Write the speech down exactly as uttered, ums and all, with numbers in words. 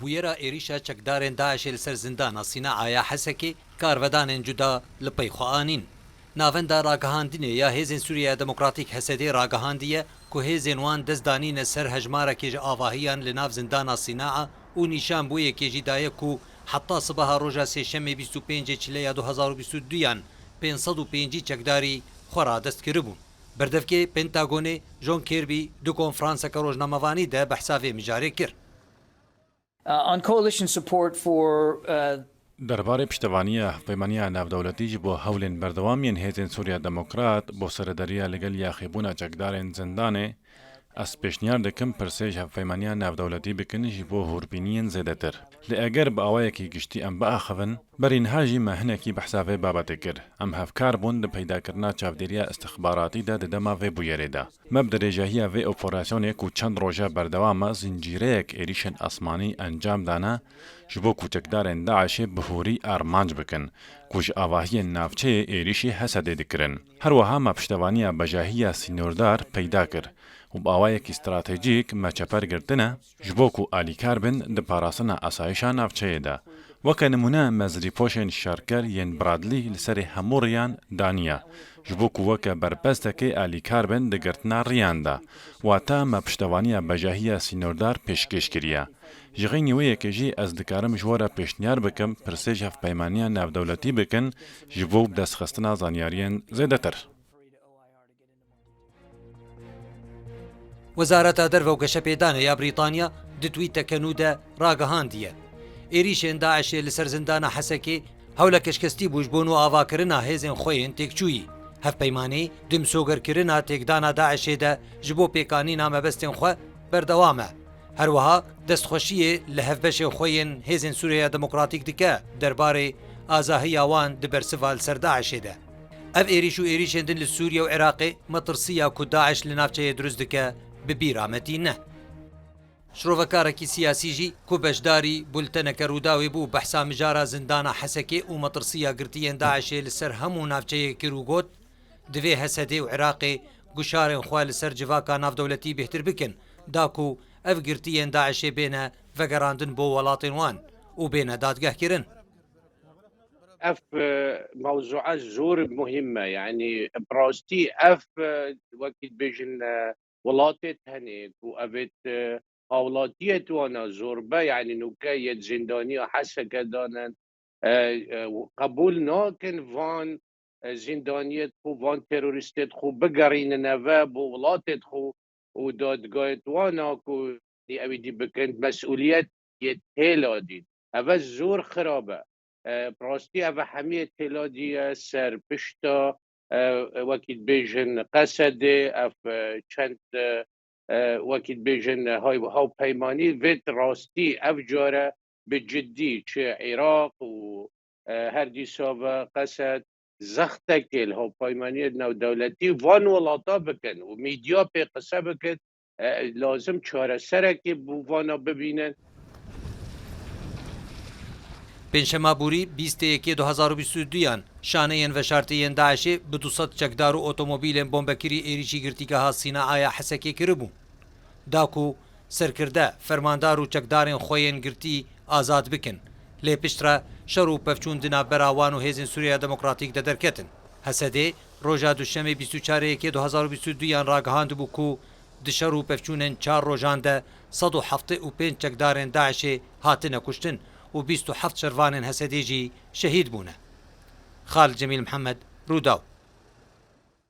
Bûyera êrîşa çekdarên DAIŞê li ser zindana Sînaa ya Hesekê karvedanên cuda li pey xwe anîn. Navenda Ragihandinê ya Hêzên Sûriyeya Demokratîk, H S D, ragihandiye ku hêzên wan dest danîne ser hejmarekê ji avahiyan li nav zindana Sînaa û nîşan bi wê yekê jî daye ku heta sibeha roja Sêşemê bîst û pêncê Çileya du hezar û bîst û duyan pênc sed û pêncî çekdarî xwe radest kiribûn. Berdevkê Pentagonê John Kirby di konferanseke rojnamevanî de behsa vê mijarê kir. Uh, on coalition support for, uh, Derbarê piştevaniya Hevpeymaniya Navdewletî ji bo hewlên berdewam yên Hêzên Sûriya Demokrat bo serederiya li gel yaxêbûna çekdarên zindanê, ez pêşniyar dikim pirsê ji Hevpeymaniya Navdewletî bikin ji bo hûrbîniyên zêdetir. Lê eger bi awayekî giştî em biaxivin, berî niha jî me hinekî behsa vê babetê kir. Em hevkar bûn di peydakirina çavdêriya istixbaratî de di dema vê bûyerê de. Me bi dirêjahiya vê operasyonê ku çend roja berdewam e, zincîreyek êrîşên asmanî encam dane, ji bo ku çekdarên DAIŞê bi hûrî armanc bikin, ku ji avahiyên navçeyê êrîşî Hesedê dikirin. Her wiha me piştevaniya bejahiya sînordar peyda kir û bi awayekî stratejîk me çeper girtine, ji bo ku alîkar bin di parastina asayişa navçeyê de. Weke nimûne me zirîpoşên şerker yên Bradley li serê hemû riyan daniye, ji bo ku weke berpestekê alîkar bin di girtina riyan de. Wata me piştevaniya bejahiya sînordar pêşkêş kiriye. Ji xeynî wê yekê jî ez dikarim ji we re pêşniyar bikim, pirsê ji Hevpeymaniya Navdewletî bikin, ji bo bi destxistina zanyariyên zêdetir. Wezareta Derve û Geşepêdanê ya Brîtanya di twîteke nû de ragihandiye, êrîşên DAIŞê li ser zindana Hesekê hewleke şikestî bû ji bo nûavakirina hêzên xwe yên têkçûyî. Hevpeymanî di misogerkirina têkdana DAIŞê de ji bo pêkanîna mebestên xwe berdewam e. Her wiha destxweşiyê li hevbeşên xwe yên Hêzên Sûriyeya Demokratîk dike derbarê azahiya wan di bersiva li ser DAIŞê de. Ev êrîş û êrîşên din li Sûriye û Iraqê metirsiya ku DAIŞ li navçeyê dirust dike bi bîra me tîne. Şrovekarekî siyasî jî ku beşdarî bulteneke Rûdawê bû behsa mijara zindana Hesekê û metirsiya girtiyên DAIŞê li ser hemû navçeyê kir û got, divê H S D û Iraqê guşarên xwe li ser civaka navdewletî bêhtir bikin, da ku ev girtiyên DAIŞê bêne vegerandin bo welatên wan û bêne dadgehkirin. Ev, e, mewzûe zor muhîm e. Yanî bi rastî ev, e, wekî dibêjin, e, welatê tenê ku ev ê, e, hawlatiyê wana zor be, yanî nûke yê zîndaniya Heseke danin, e, e, qebûl nakin van, e, zîndaniyê xwe, van terorîstê xwe bigerînin eve bo welatê xwe û dadgahê wana ku ew êdî bikin, mesûliyet yê têla dîn. Eve zor xirab e. E, bi rastî eve hemiyê têla diye ser pişta, e, wekî dibêjin Qesedê, ev, e, çend, e, e, wekî dibêjin hay-, hawpeymanî vê rastî ev care bi cidî çi Iraq û, e, her dîsa ve Qesed zextekê li hawpeymaniyê navdewletî van welata bikin û medya pê qise bikin, e, lazim çareserekê bo vana bibînin. Pêncşema borî bîstê yekê du hezar û bîst û duyan şaneyên veşartî yên DAIŞê bi du sed çekdar û otomobîlên bombekirî êrîşî girtîgeha Sînaa ya Hesekê kiribû. Da ku serkirde, fermandar û çekdarên xwe yên girtî azad bikin. Lê piştre şer û pevçûn di navbera wan û Hêzên Sûriyeya Demokratîk de derketin. H S D roja Duşemê bîst û çar yekê du hezar û bîst û duyan ragihandibû ku di şer û pevçûnên çar rojan de sed û heftê û pênc çekdarên DAIŞê hatine kuştin û bîst û heft şervanên H S D jî şehîd bûne. Xalid Cemîl Mihemed, Rûdaw.